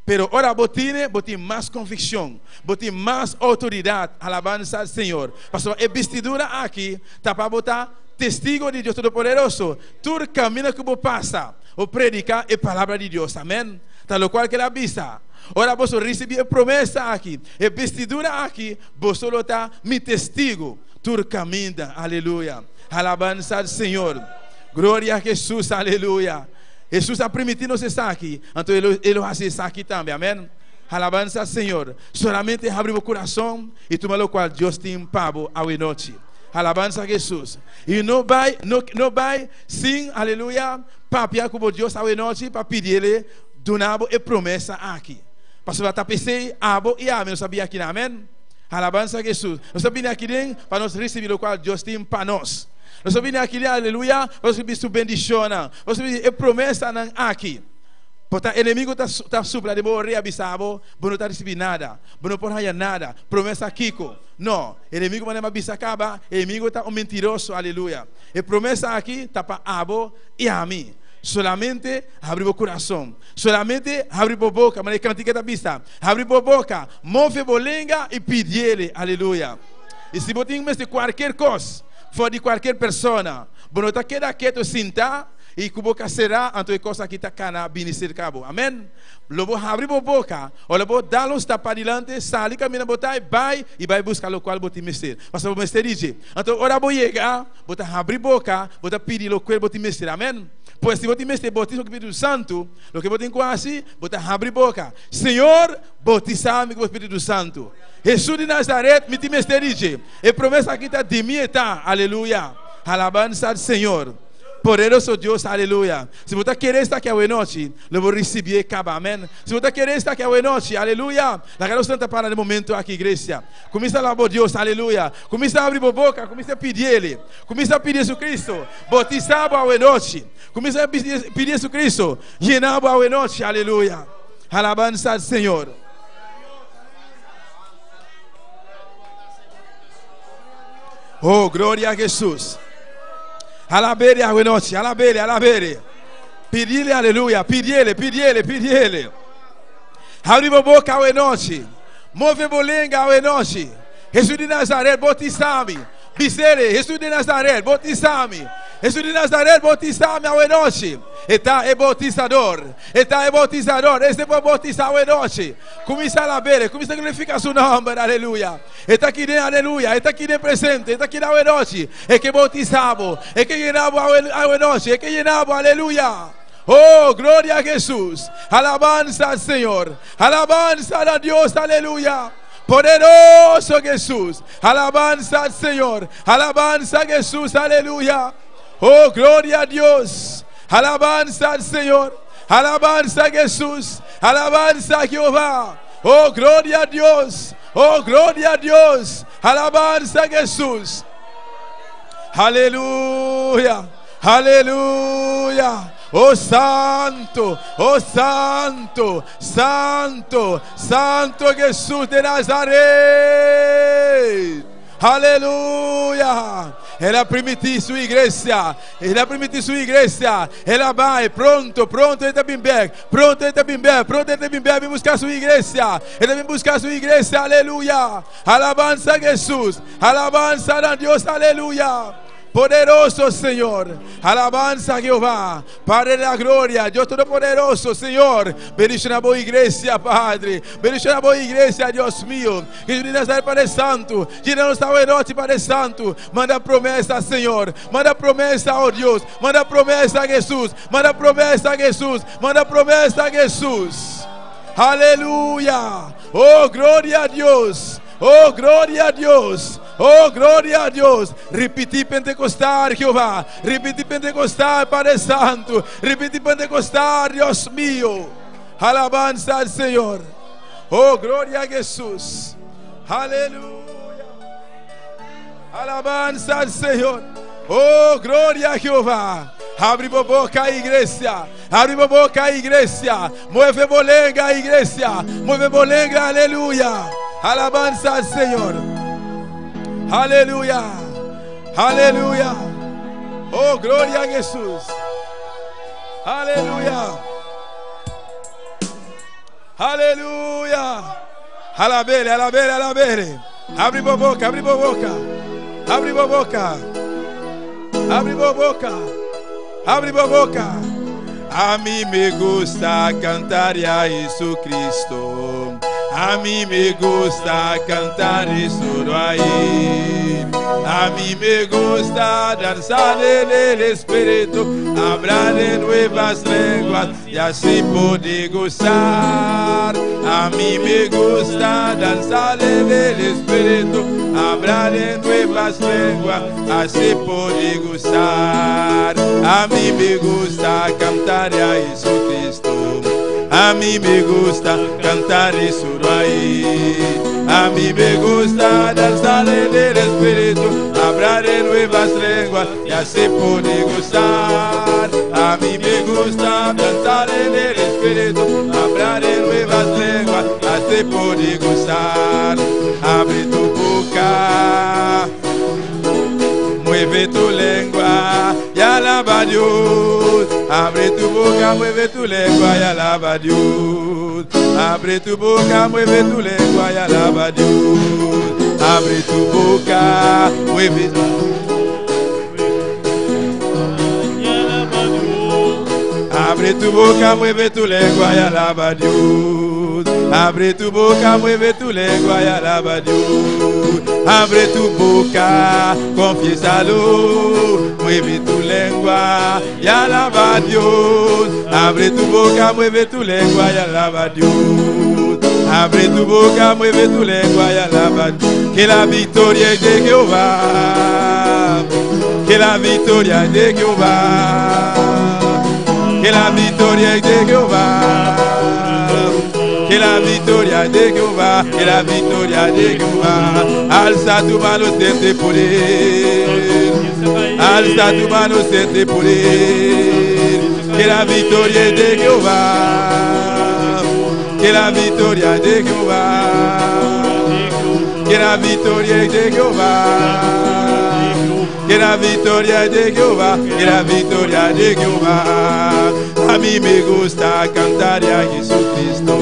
[SPEAKER 2] Pero ora bo tine, bo tin mas konvikshon, bo tin mas outoridat. Alabansa al Señor. Pasobra e bistidura aki ta pa bo ta testigo di Dios Todopoderoso. Tur kaminda ku bo pasa, bo prediká e palabra di Dios. Amèn. Ta lokual ku el a bisa. Ora boso risibí e promesa aki, e bistidura aki, boso lo ta mi testigo tur kaminda. Aleluya. Alabansa al Señor. Gloria a Hesus. Aleluya. Hesus a primiti nos esaki, anto e lo hasi esaki tambe. Amèn. Alabansa al Señor. Solamente habri bo kurason i tuma lokual Dios tin pa bo awe nochi. Alabansa a Hesus. I no bai, no, no bai sin, aleluya, papia ku bo Dios awe nochi pa pidiel duna bo e promesa aki. Pasobra ta p'esei abo i ami nos a bini akinan. Amèn. Alabansa a Hesus. Nos a bini aki den pa nos risibí lokual Dios tin pa nos. Nos a bini aki den, aleluya, pa nos risibí su bendishonnan, pa nos risibí e promesanan aki. Por ta enemigo ta ta supla den bo orea bisa bo, bo no ta risibí nada, bo no por haña nada. Promesa kiko? No, enemigo manera mi a bisa kaba, e enemigo ta un mentiroso, aleluya. E promesa aki ta pa abo i ami. Solamente habri bo kurason, solamente habri bo boka, manera e kantika ta bisa, habri bo boka, move bo lenga i pidiele, aleluya. I si bo tin mester kualkier kos for di kualkier persona, Bo no ta keda ketu sinta i ku boka será, anto e kos aki ta kana bini serka bo. Amèn. Lo bo habri bo boka, ora bo dal un stap padilanti, sali kaminda bo ta i bai, i bai buska lokual bo tin mester. Pasobra bo mester di dje. Anto ora bo yega, bo ta habri boka, bo ta pidi lokual bo tin mester. Amèn. Pues si bo tin mester boutismo ku Spiritu Santu, loke bo tin ku hasi, bo ta habri boka, Señor, boutisá mi ku bo Spiritu Santu. Hesus di Nazaret, mi tin mester di dje. E promesa aki ta di mi e ta. Aleluya! Alabansa al Señor! Poderoso Dios, aleluya! Si bo ta kere esaki awenochi, lo bo risibié kaba. Amèn. Si bo ta kere esaki awenochi, aleluya! Laga nos lanta para den momento aki, iglesia. Kuminsá alaba bo Dios, aleluya! Kuminsá abri bo boka, kuminsá pidi El. Kuminsá pidi Jesucristo, boutisá bo awenochi. Kuminsá pidi Jesucristo, yena bo awenochi, aleluya! Alabansa al Señor! Oh, gloria a Jesús. Alabele awenochi, alabele, alabele. Pidile, aleluya, pidiele, pidiele, pidiele. Abri bo boka awenochi. Move bo lenga awenochi. Jesús di Nazaret, bautisá mi. Bisele, Jesús di Nazaret, bautisá mi. Jesús di Nazaret, bautisá mi awenochi. E ta e bautisador. E ta e bautisador. Ese por bautisá awenochi. Kuminsá alabele, kuminsá glorifiká su nòmber, aleluya. E ta aki den, aleluya, e ta aki den presente, e ta aki awenochi. E ke bautisá bo, e ke yena bo awenochi, e ke yena bo, aleluya. Oh, gloria a Jesús. Alabansa al Señor. Alabansa na Dios, aleluya. Poderoso Jesús. Alabansa al Señor. Alabansa a Jesús, aleluya. Oh, gloria a Dios. Alabansa al Señor. Alabansa a Jesús. Alabansa a Jehová. Oh, gloria a Dios. Oh, gloria a Dios. Alabansa a Jesús. Aleluya. Aleluya. Oh Santo, oh Santo, Santo, Santo Jesús de Nazaret. Aleluya. El a primintí su iglesia. El a primintí su iglesia. El a bai pronto, pronto e ta bin bek. Pronto e ta bin bek. Pronto e ta bin bek. Bin buska su iglesia. E ta bin buska su iglesia. Aleluya. Alabansa a Jesús. Alabansa na Dios. Aleluya. Poderoso Señor. Alabansa a Jehová. Padre de la gloria. Dios Todopoderoso, Señor. Bendiciona bo iglesia, Padre. Bendiciona bo iglesia, Dios mío. Jesús de Nazaret, Padre Santo. Llena nos noche, Padre Santo. Manda promesa, Señor. Manda promesa, oh Dios. Manda promesa, Jesús. Manda promesa, Jesús. Manda promesa, Jesús. Aleluya. Oh, gloria a Dios. Oh, gloria a Dios. Oh, gloria a Dios. Ripití Pentecostal, Jehová. Ripití Pentecostal, Padre Santo. Ripití Pentecostal, Dios mío. Alabanza al Señor. Oh, gloria a Jesús. Aleluya. Alabanza al Señor. Oh, gloria a Jehová. Abri bo boka, iglesia. Abri bo boka, iglesia. Mueve bo lenga, iglesia. Mueve bo lenga, aleluya. Alabanza al Señor. Aleluya. Aleluya. Oh, gloria a Jesús. Aleluya. Aleluya. Alabele, alabele, alabele. Abri bo boka, abri bo boka. Abri bo boka. Abri bo boka. Abri bo boka. A mi me gusta cantar a Jesucristo. A mi me gusta cantar solo ahí. A mi me gusta danzar en el Espíritu, hablar en nuevas lenguas y así poder gozar. A mi me gusta danzar en el Espíritu, hablar en nuevas lenguas, así poder gozar. A mi me gusta cantar a Jesucristo. A mi me gusta cantar y solo ahí. A mi me gusta danzar en el Espíritu, hablar en nuevas lenguas y así poder gozar. A mi me gusta danzar en el Espíritu, hablar en nuevas lenguas, así poder gozar. Abre tu boca, mueve tu lengua y alaba a Dios. Abre tu boca, mueve tu lengua y alaba a Dios. Abre tu boca, mueve tu lengua y alaba a Dios. Abre tu boca, mueve. Abre tu boca, mueve tu lengua y alaba a Dios. Abre tu boca, mueve tu lengua y alaba a Dios. Abre tu boca, confiésalo. Mueve tu lengua y alaba a Dios. Abre tu boca, mueve tu lengua y alaba a Dios. Abre tu boca, mueve tu lengua y alaba a Dios. Que la victoria es de Jehová. Que la victoria es de Jehová. Que la victoria es de Jehová. Que la victoria es de Jehová. Que la victoria es de Jehová. Alza tu mano, siente poder. Alza tu mano, siente poder. Que la victoria es de Jehová. Que la victoria es de Jehová. Que la victoria es de Jehová. Que la victoria es de Jehová, que la victoria es de Jehová. A mí me gusta cantar a Jesucristo.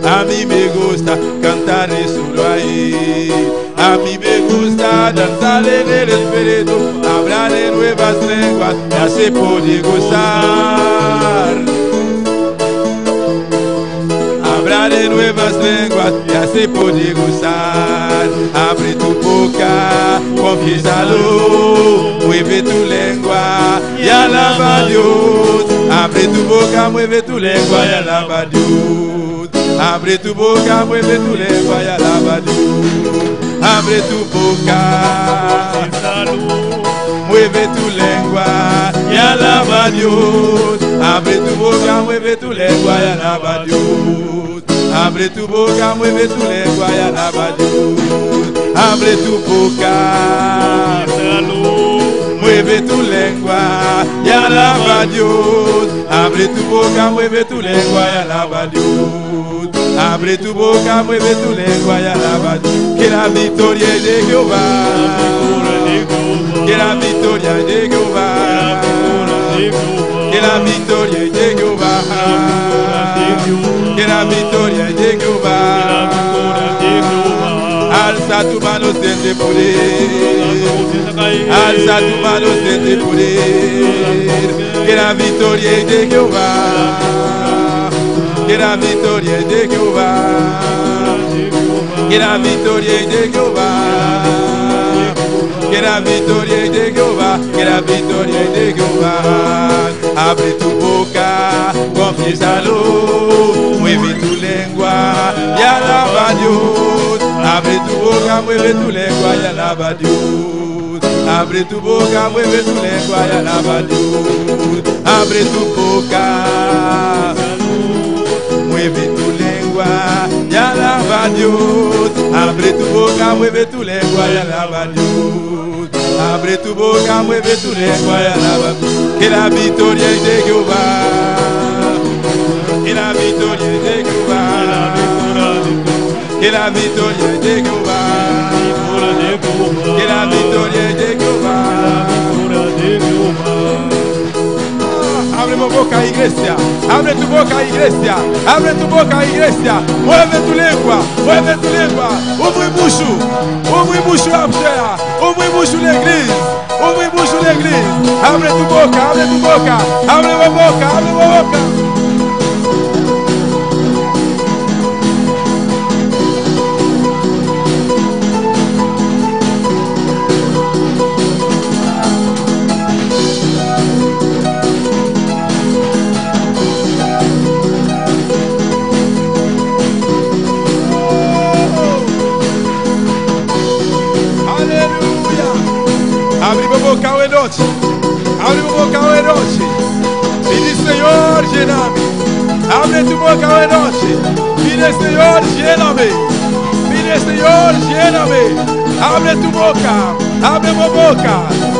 [SPEAKER 2] A mí me gusta cantar solo a Él. A mí me gusta danzar en el Espíritu, hablar en nuevas lenguas, ya se puede gozar. Hablar en nuevas lenguas, ya se puede gozar. Abre tu boca, confiésalo, mueve tu lengua y alaba a Dios. Abre tu boca, mueve tu lengua y alaba a Dios. Abre tu boca, mueve tu lengua y alaba a Dios. Abre tu boca, mueve tu lengua y alaba a Dios. Abre tu boca, mueve tu lengua y alaba a Dios. Abre tu boca, mueve tu lengua y alaba a Dios. Abre tu boca, mueve tu lengua y alaba a Dios. Abre tu boca, mueve tu lengua y alaba a Dios. Abre tu boca, mueve tu lengua y alaba a Dios. Que la victoria es de Jehová. Que la victoria es de Jehová. Que la victoria es de Jehová. Que la victoria es de Jehová. Alza tu mano, siente poder. Alza tu mano, siente poder. Que la victoria es de Jehová. Que la victoria es de Jehová. Que la victoria es de Jehová. Que la victoria es de Jehová. Que la victoria es de Jehová. Abre tu boca, confiésalo. Mueve tu lengua y alaba a Dios. Abre tu boca, mueve tu lengua y alaba a Dios. Abre tu boca, mueve tu lengua y alaba a Dios. Abre tu boca, mueve tu lengua y alaba a Dios. Abre tu boca, mueve tu lengua y alaba a Dios. Abre tu boca, mueve tu lengua y alaba a Dios. Que la victoria es de Jehová. Que la victoria es de Jehová. Que la victoria es de Jehová. Que la victoria es de Jehová. Abre tu boca, iglesia. Abre tu boca, iglesia. Abre tu boca, iglesia. Mueve tu lengua. Mueve tu lengua. Ouvre bouche. Ouvre bouche, Ouvre bouche l'église. Ouvre bouche l'église. Abre tu boca. Abre tu boca. Abre tu boca. Abre tu boca. Abre boca hoje noite. Abre boca hoje noite. Pide Senhor, lléname. Abre tu boca hoje noite. Pide Senhor, lléname. Pide Senhor, lléname. Abre tu boca. Abre tu boca.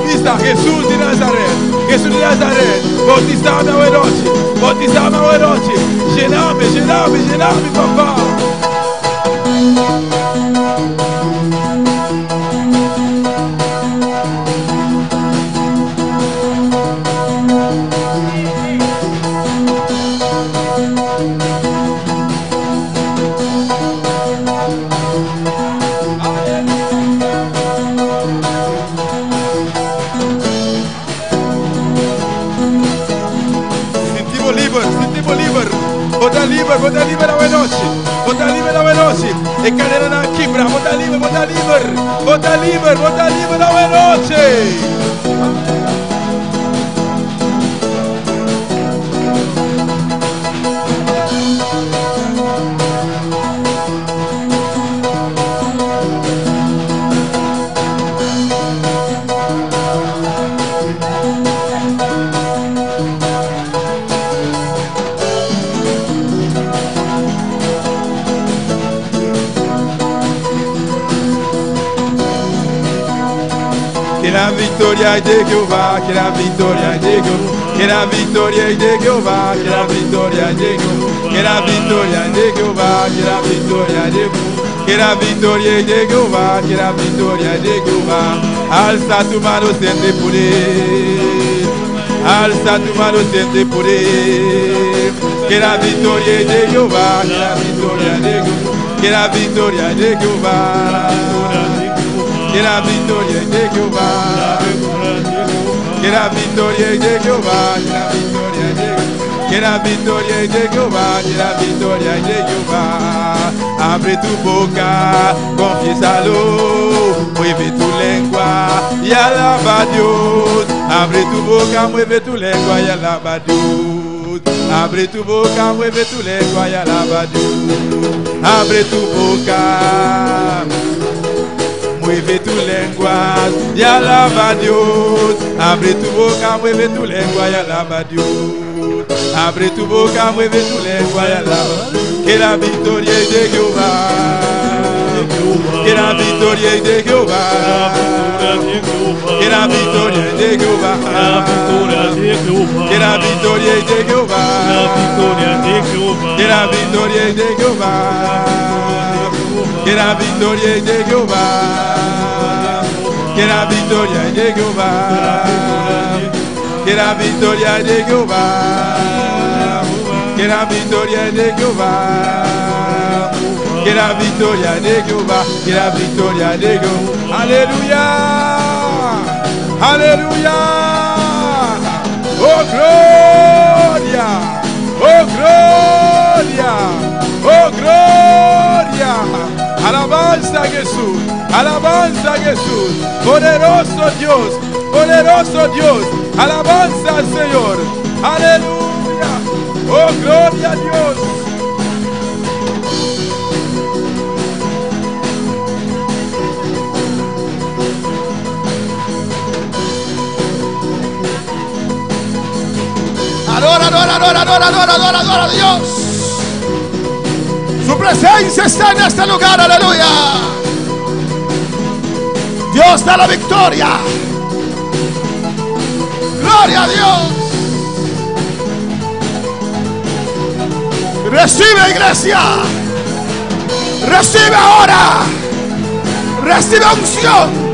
[SPEAKER 2] Vista Jesús de Nazaret. Jesús de Nazaret. Bautizame hoje noite. Bautizame hoje noite. Lléname, lléname, lléname, papá. Bo ta liber awe nochi. Bo ta liber awe nochi. E kadenanan a kibra. Bo ta liber, bo ta liber. Bo ta liber, bo ta liber awe nochi. Que la victoria es de Jehová, que la victoria es de Jehová, que la victoria es de Jehová, que la victoria es de Jehová, que la victoria es de Jehová, que la victoria es de Jehová, que la victoria es de Jehová, que la victoria es de Jehová. Alza tu mano, siente poder. Alza tu mano, siente poder. Que la victoria es de Jehová, que la victoria es de Jehová, que la victoria es de Jehová. Que la victoria es de Jehová. Que la victoria es de Jehová. Que la victoria es de Jehová. Que la victoria es de Jehová. Que la victoria es de Jehová. Abre tu boca, confiésalo. Mueve tu lengua y alaba a Dios. Abre tu boca, mueve tu lengua y alaba a Dios. Abre tu boca, mueve tu lengua y alaba a Dios. Abre tu boca. Mueve tu lengua y alaba a Dios. Abre tu boca, mueve tu lengua y alaba a Dios. Abre tu boca, mueve tu lengua y alaba. Que la victoria es de Jehová. Que la victoria es de Jehová. Que la victoria es de Jehová. Que la victoria es de Jehová. Que la victoria es de Jehová. Que la victoria es de Jehová. Que la victoria es de Jehová. Que la victoria es de Jehová. Que la victoria es de Jehová. Que la victoria es de Jehová. Que la victoria es de Jehová. Aleluya. Aleluya. Oh gloria. Oh gloria. Oh gloria. Alabanza a Jesús. Alabanza a Jesús. Poderoso Dios. Poderoso Dios. Alabanza al Señor. Aleluya. Oh gloria a Dios.
[SPEAKER 1] Adora, adora, adora, adora, adora, adora, adora a Dios. Su presencia está en este lugar, aleluya. Dios da la victoria. Gloria a Dios. Recibe, iglesia. Recibe ahora. Recibe unción.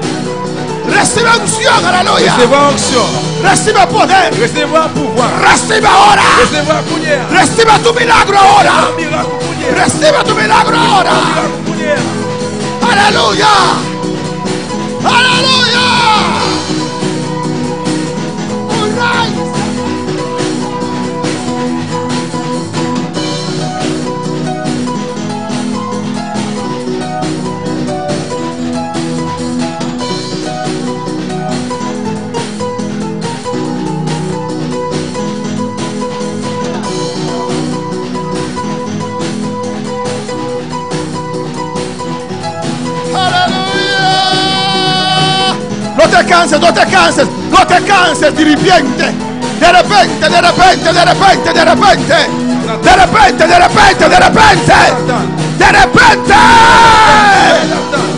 [SPEAKER 1] Recibe unción, aleluya.
[SPEAKER 2] Resevwa onksyon.
[SPEAKER 1] Recibe poder.
[SPEAKER 2] Resevwa pouvwa.
[SPEAKER 1] Recibe ahora.
[SPEAKER 2] Resevwa kounye a.
[SPEAKER 1] Recibe tu milagro ahora.
[SPEAKER 2] Resevwa mirak ou kounye a.
[SPEAKER 1] Recibe tu milagro ahora.
[SPEAKER 2] Mirak ou kounye a.
[SPEAKER 1] Aleluya. Aleluya. All right. Aleluya. No te canses, no te canses, no te canses, diripiente. De repente, de repente, de repente, de repente. De repente, de repente, de repente. De repente.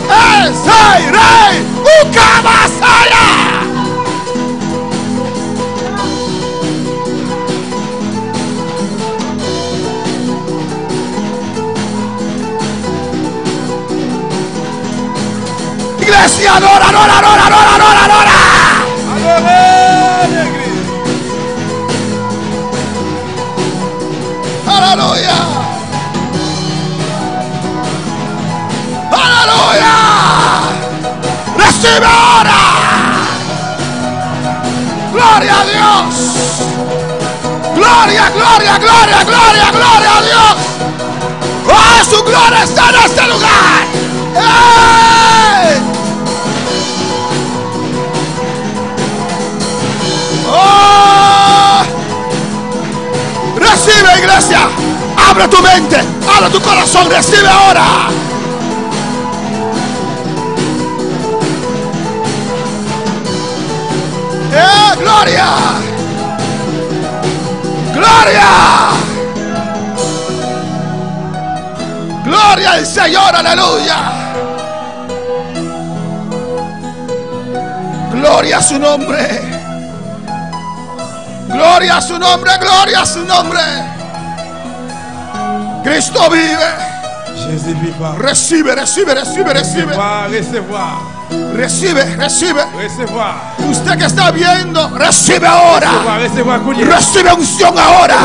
[SPEAKER 1] ¡Es el rey! ¡Ucamasaya! Iglesia, adora, adora, adora, adora, adora, adora.
[SPEAKER 2] Adore, legliz.
[SPEAKER 1] Aleluya. Aleluya. Recibe ahora. Gloria a Dios. Gloria, gloria, gloria, gloria, gloria a Dios. ¡Oh, su gloria está en este lugar! ¡Ey! ¡Oh! Recibe, iglesia. Abre tu mente, abre tu corazón, recibe ahora. ¡Eh, gloria! ¡Gloria! ¡Gloria al Señor! ¡Aleluya! ¡Gloria a su nombre! ¡Gloria a su nombre! ¡Gloria a su nombre! Cristo vive.
[SPEAKER 2] Jezi vivan.
[SPEAKER 1] Recibe, recibe, recibe, recibe.
[SPEAKER 2] Resevwa, resevwa.
[SPEAKER 1] Recibe, recibe.
[SPEAKER 2] Resevwa.
[SPEAKER 1] Usted que está viendo, recibe ahora.
[SPEAKER 2] Resevwa, resevwa kounye a.
[SPEAKER 1] Recibe unción ahora.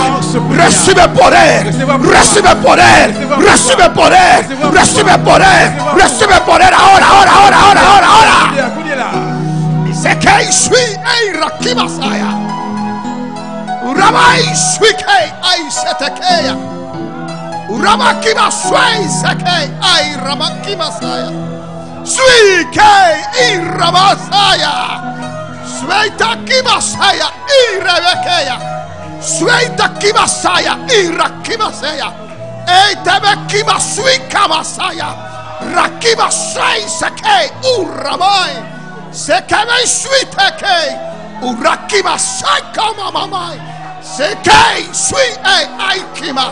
[SPEAKER 1] Recibe poder. Recibe poder. Recibe poder. Recibe poder. Recibe poder ahora, ahora, ahora, ahora, ahora, ahora.
[SPEAKER 2] Kounye a, kounye la.
[SPEAKER 1] Sekei sui ei rakimasaya. Urabai suikei ai setekeya. Uramakima sui sekei ai ramakimasaya. Sui kei i ramasaya. Sueita kimasaya i rebekeya. Sueita kimasaya i rakimasaya. Ei tebe kima sui kamasaya. Rakima sui sekei uramai. Sekei sui tekei. Urakima sai kama mamai. Sekei sui ei aikima.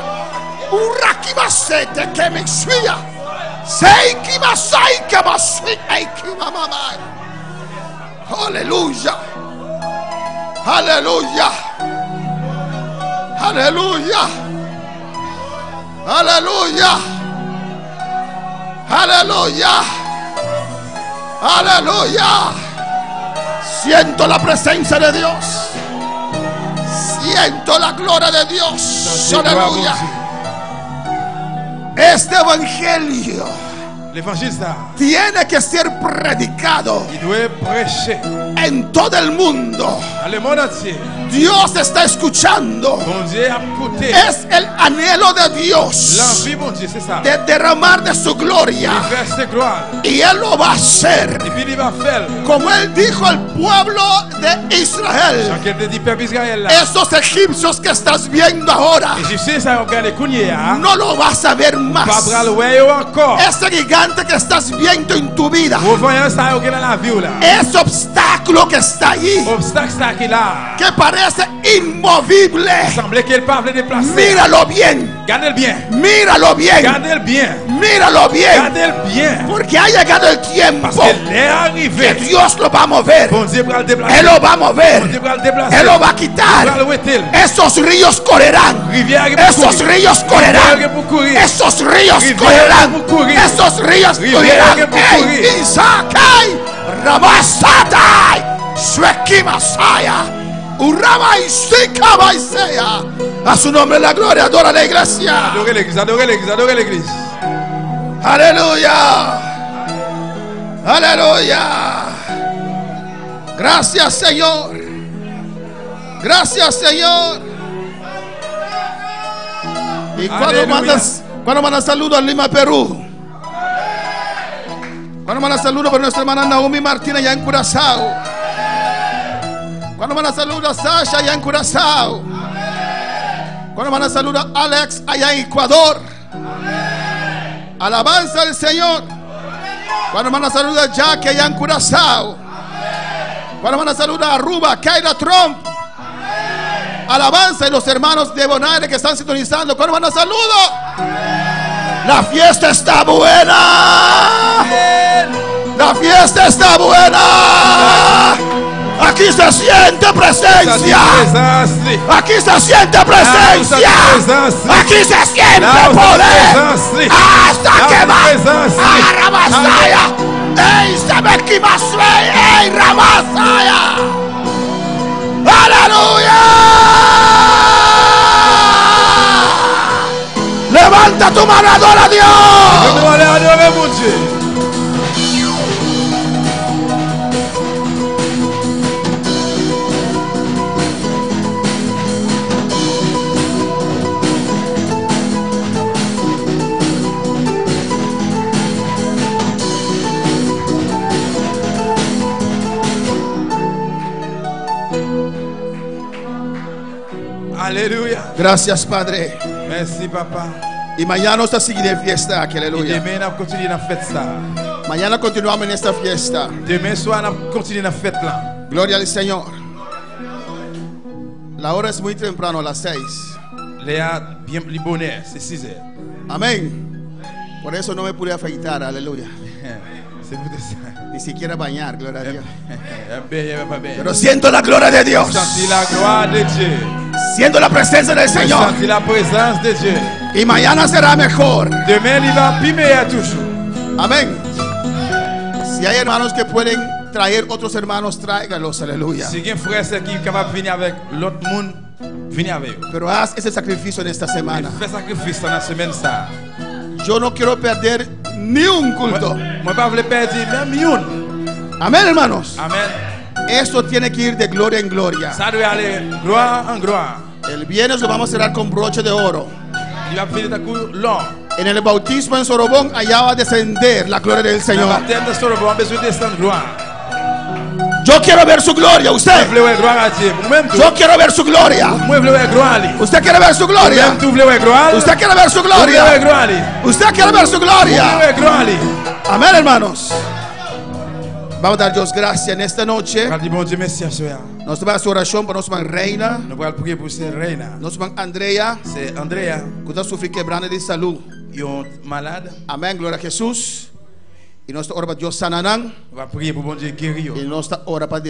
[SPEAKER 1] Urakima se tekemi suia. Seikima sai kama sui aikima mamai. Aleluya. Aleluya. Aleluya. Aleluya. Aleluya. Aleluya. Siento la presencia de Dios. Siento la gloria de Dios. Aleluya. Este evangelio
[SPEAKER 2] Levanjil sa a.
[SPEAKER 1] tiene que ser predicado
[SPEAKER 2] Li dwe preche.
[SPEAKER 1] en todo el mundo.
[SPEAKER 2] Nan lemond antye.
[SPEAKER 1] Dios está escuchando.
[SPEAKER 2] Bondye ap koute.
[SPEAKER 1] Es el anhelo de Dios
[SPEAKER 2] Lanvi Bondye se sa.
[SPEAKER 1] de derramar de su gloria.
[SPEAKER 2] Li vèse glwa l.
[SPEAKER 1] Y Él lo va a hacer.
[SPEAKER 2] Epi li va fè l.
[SPEAKER 1] Como Él dijo al pueblo de Israel.
[SPEAKER 2] Jan ke l te di pèp Izrayèl la.
[SPEAKER 1] Esos egipcios que estás viendo ahora,
[SPEAKER 2] Ejipsyen sa yo gade kounye a,
[SPEAKER 1] no lo vas a ver
[SPEAKER 2] ou pa
[SPEAKER 1] más.
[SPEAKER 2] pral wè yo ankò.
[SPEAKER 1] Ese gigante que estás viendo en tu vida,
[SPEAKER 2] Gwo vanyan sa yo gen nan lavi w la.
[SPEAKER 1] ese obstáculo que está allí,
[SPEAKER 2] Obstak sa ki la a.
[SPEAKER 1] que parece inmovible,
[SPEAKER 2] Sanble ke l pa vle deplase.
[SPEAKER 1] míralo bien,
[SPEAKER 2] Gade l byen.
[SPEAKER 1] míralo bien,
[SPEAKER 2] Gade l byen.
[SPEAKER 1] míralo bien,
[SPEAKER 2] Gade l byen.
[SPEAKER 1] porque ha llegado el tiempo
[SPEAKER 2] Paske lè a
[SPEAKER 1] que
[SPEAKER 2] rive.
[SPEAKER 1] Dios lo va a mover.
[SPEAKER 2] Bondye pral deplase.
[SPEAKER 1] Él lo va a mover.
[SPEAKER 2] Bondye pral deplase.
[SPEAKER 1] Él lo va a
[SPEAKER 2] Li
[SPEAKER 1] quitar.
[SPEAKER 2] pral wete l.
[SPEAKER 1] Esos ríos correrán.
[SPEAKER 2] Rivyè a gen pou
[SPEAKER 1] Esos
[SPEAKER 2] kouri.
[SPEAKER 1] ríos
[SPEAKER 2] Rivyè a
[SPEAKER 1] correrán.
[SPEAKER 2] gen pou kouri.
[SPEAKER 1] Esos ríos
[SPEAKER 2] Rivyè a
[SPEAKER 1] correrán.
[SPEAKER 2] gen pou kouri.
[SPEAKER 1] Esos ríos
[SPEAKER 2] Rivyè a
[SPEAKER 1] correrán.
[SPEAKER 2] gen pou
[SPEAKER 1] Ey,
[SPEAKER 2] kouri.
[SPEAKER 1] Isaac, ey, Rabasatai, Suekimasaya, Urama y Sikabaisea. A su nombre la gloria, adora la iglesia.
[SPEAKER 2] Adore legliz, adore legliz, adore legliz.
[SPEAKER 1] Aleluya. Aleluya. Gracias, Señor. Gracias, Señor. ¿Y cuando
[SPEAKER 2] Aleluya.
[SPEAKER 1] mandas, cuando mandas saludo a Lima, Perú? Cuando mandas saludo para nuestra hermana Naomi Martínez allá en Curazao? Cuando mandas saludo a Sasha allá en Curazao? Cuando mandas saludo a Alex allá en Ecuador? Alabanza al Señor. Cuando manda saludo a Jack allá en Curazao. Cuando manda saludo a Aruba, Keila Trump. Alabanza y los hermanos de Bonaire que están sintonizando. Cuando manda saludo. La fiesta está buena. La fiesta está buena. Aquí se siente presencia.
[SPEAKER 2] Prezans li.
[SPEAKER 1] Aquí se siente presencia. Aquí se siente poder. Hasta que va. ¡Ah, Ramasaya! ¡Ey, se me equimasue! ¡Ey, Ramasaya! ¡Aleluya! Levanta tu mano, adora a Dios.
[SPEAKER 2] Nou ale adore Bondye. Aleluya.
[SPEAKER 1] Gracias, Padre.
[SPEAKER 2] Mèsi, Papa.
[SPEAKER 1] Y mañana nos ta sigui den fiesta aki,
[SPEAKER 2] E
[SPEAKER 1] aleluya.
[SPEAKER 2] demen n ap kontinye nan fèt sa.
[SPEAKER 1] Mañana continuamos en esta fiesta.
[SPEAKER 2] Demen swa n ap kontinye nan fèt la.
[SPEAKER 1] Gloria al Señor. La hora es muy temprano, a las 6.
[SPEAKER 2] Lè a byen li bonè, se 6 è.
[SPEAKER 1] Amén. Por eso no me pude afeitar, aleluya.
[SPEAKER 2] Se pou tèt sa.
[SPEAKER 1] Ni siquiera bañar, gloria a Dios.
[SPEAKER 2] Benyen, pa benyen.
[SPEAKER 1] Pero siento la gloria de Dios.
[SPEAKER 2] Santi laglwa de Dye.
[SPEAKER 1] Siento la presencia del Señor.
[SPEAKER 2] Santi laprezans de Dye.
[SPEAKER 1] Y mañana será mejor.
[SPEAKER 2] Demen li va pi meyè toujou.
[SPEAKER 1] Amén. Si hay hermanos que pueden traer otros hermanos, tráigalos, aleluya.
[SPEAKER 2] Si gen frè sè ki kapab vini avèk lòt moun, vini avè yo.
[SPEAKER 1] Pero haz ese sacrificio en esta semana.
[SPEAKER 2] Fè sakrifis la nan semèn sa.
[SPEAKER 1] Yo no quiero perder ni un culto.
[SPEAKER 2] Mwen pa vle pèdi menm youn.
[SPEAKER 1] Amén, hermanos.
[SPEAKER 2] Amèn.
[SPEAKER 1] Esto tiene que ir de gloria en gloria.
[SPEAKER 2] Sa dwe ale glwa an glwa.
[SPEAKER 1] El viernes lo vamos a cerrar con broche de oro.
[SPEAKER 2] Li va fini tankou lò.
[SPEAKER 1] En el bautismo en Sorobón, allá va a descender la gloria del
[SPEAKER 2] Nan
[SPEAKER 1] Señor.
[SPEAKER 2] batèm nan Sorobon bezwen desann glwa.
[SPEAKER 1] Yo quiero ver su gloria,
[SPEAKER 2] Mwen
[SPEAKER 1] usted.
[SPEAKER 2] vle wè glwa a Dye. Ou menm tou.
[SPEAKER 1] Yo quiero ver su gloria.
[SPEAKER 2] Mwen vle wè glwa li.
[SPEAKER 1] Usted quiere ver su
[SPEAKER 2] Ou
[SPEAKER 1] gloria.
[SPEAKER 2] menm tou vle wè glwa li.
[SPEAKER 1] Usted quiere ver su
[SPEAKER 2] Ou vle wè
[SPEAKER 1] gloria.
[SPEAKER 2] glwa li.
[SPEAKER 1] Usted quiere ver su
[SPEAKER 2] Ou vle
[SPEAKER 1] gloria.
[SPEAKER 2] wè glwa li.
[SPEAKER 1] Amén, hermanos. Vamos a dar Dios gracias en esta noche.
[SPEAKER 2] Pral di Bondye mèsi aswè a.
[SPEAKER 1] Nos va a hacer oración para nuestra reina,
[SPEAKER 2] Nou pral priye pou sè Reina.
[SPEAKER 1] nuestra Andrea,
[SPEAKER 2] Sè Andrea,
[SPEAKER 1] que está sufriendo quebranto de salud.
[SPEAKER 2] yon malad.
[SPEAKER 1] Amén, gloria a Jesús. Y nuestra ora para Dios sanarán.
[SPEAKER 2] Nou va priye pou Bondye geri yo.
[SPEAKER 1] Y nuestra ora para